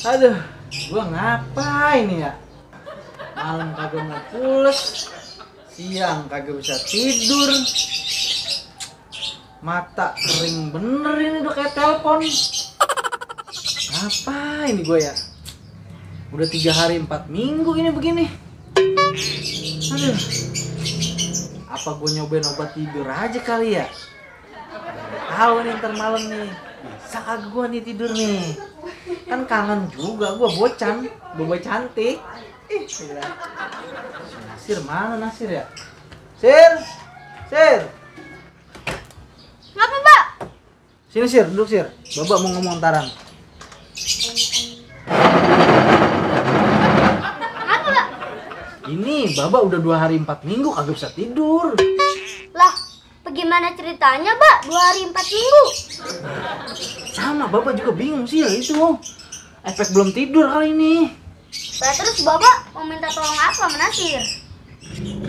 Aduh, gua ngapain ya? Malam kagak mau pules, siang kagak bisa tidur, mata kering bener ini udah kayak telepon. Ngapain gue ya? Udah 3 hari 4 minggu ini begini. Aduh, apa gue nyobain obat tidur aja kali ya? Tahu nih ntar malam nih, bisa kagak gue nih tidur nih? Kan kangen juga gue bocan, boboiboy cantik. Gila. Nasir mana Nasir ya? Sir. Ngapa, Mbak? Sini Sir, duduk Sir. Bapak mau ngomong taran. Ngapa, Mbak? Ini Bapak udah 2 hari 4 minggu kagak bisa tidur. Lah, bagaimana ceritanya, Mbak? 2 hari 4 minggu. Sama Bapak juga bingung sih itu. Efek belum tidur kali ini. Lah terus Bapak mau minta tolong apa sama Nasir?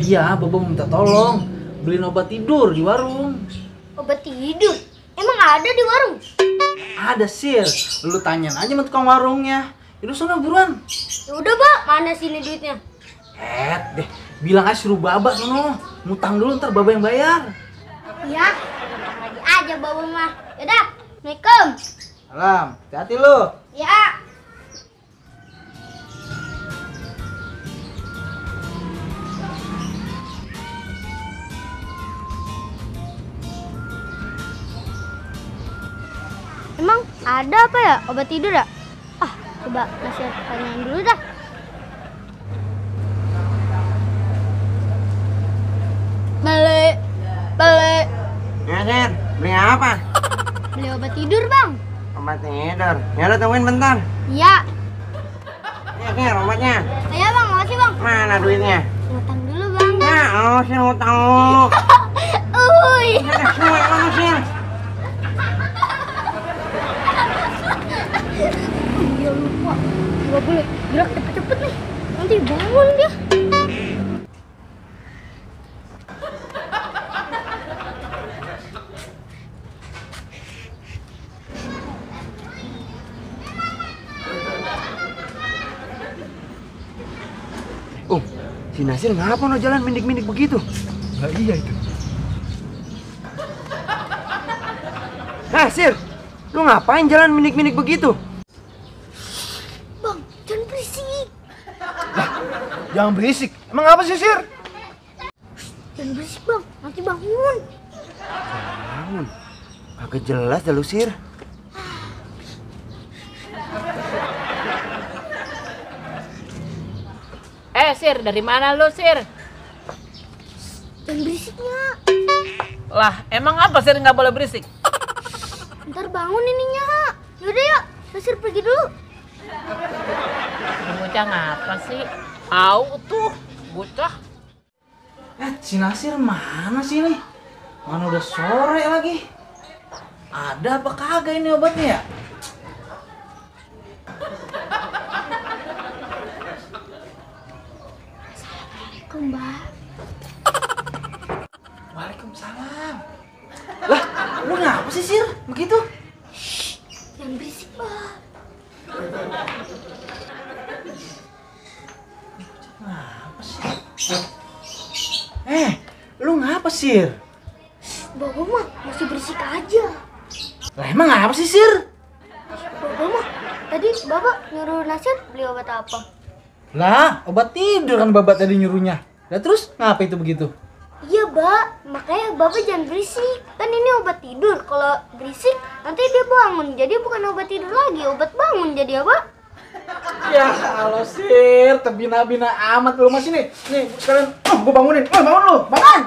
Iya, Bapak mau minta tolong beliin obat tidur di warung. Obat tidur? Emang ada di warung? Ada Sir, lu tanyain aja sama tukang warungnya. Itu sana buruan. Ya udah, Mbak, mana sini duitnya? Deh, bilang aja suruh Bapak sono. Ngutang dulu ntar Bapak yang bayar. Ya, lagi aja Bapak mah. Yaudah, Assalamualaikum. Salam, hati-hati lu. Ya. Emang ada apa ya obat tidur ya? Ah, coba Nasir tanyain dulu dah. Balik. Ya, Sir, beli apa? Beli obat tidur, Bang. Obat tidur. Ya udah tungguin bentar. Iya. Ya, Sir, obatnya. Iya, Bang. Makasih, Bang. Mana duitnya? Utang dulu, Bang. Ya, Sir, utang lu. Uy. Udah semua lu, Sir. Dia lupa. Gak boleh gerak cepet-cepet nih. Nanti bangun dia. Si Nasir ngapa no jalan mendik-mendik begitu? Lah iya itu. Sir, lu ngapain jalan mendik-mendik begitu? Bang, jangan berisik. Jangan berisik. Emang apa sih Sir? Jangan berisik, Bang. Nanti bangun. Bangun. Agak jelas dah lu, Sir. Sir, dari mana lu, Sir? Jangan berisiknya. Lah, emang apa Sir nggak boleh berisik? Ntar bangun ininya. Yaudah yuk, Nasir pergi dulu. Bocah ngapa sih? Au tuh, bocah. Si Nasir mana sih nih? Mana udah sore lagi? Ada apa kagak ini obatnya ya? Mbak. Waalaikumsalam. Lah, lu ngapa sih Sir? Begitu? Jangan berisik, Mbak. Ngapa sih? Lu ngapa Sir? Bapak mah masih berisik aja. Lah emang ngapa sih Sir? Bapak mah tadi Bapak nyuruh Nasir beli obat apa? Lah, obat tidur kan Bapak tadi nyuruhnya. Lah terus ngapa itu begitu? Iya, Mbak. Makanya Bapak jangan berisik. Kan ini obat tidur. Kalau berisik nanti dia bangun. Jadi bukan obat tidur lagi, obat bangun jadi apa? Ya kalau Sir, terbina-bina amat lu masih nih. Nih, sekalian gua bangunin. Bangun lu. Bangun.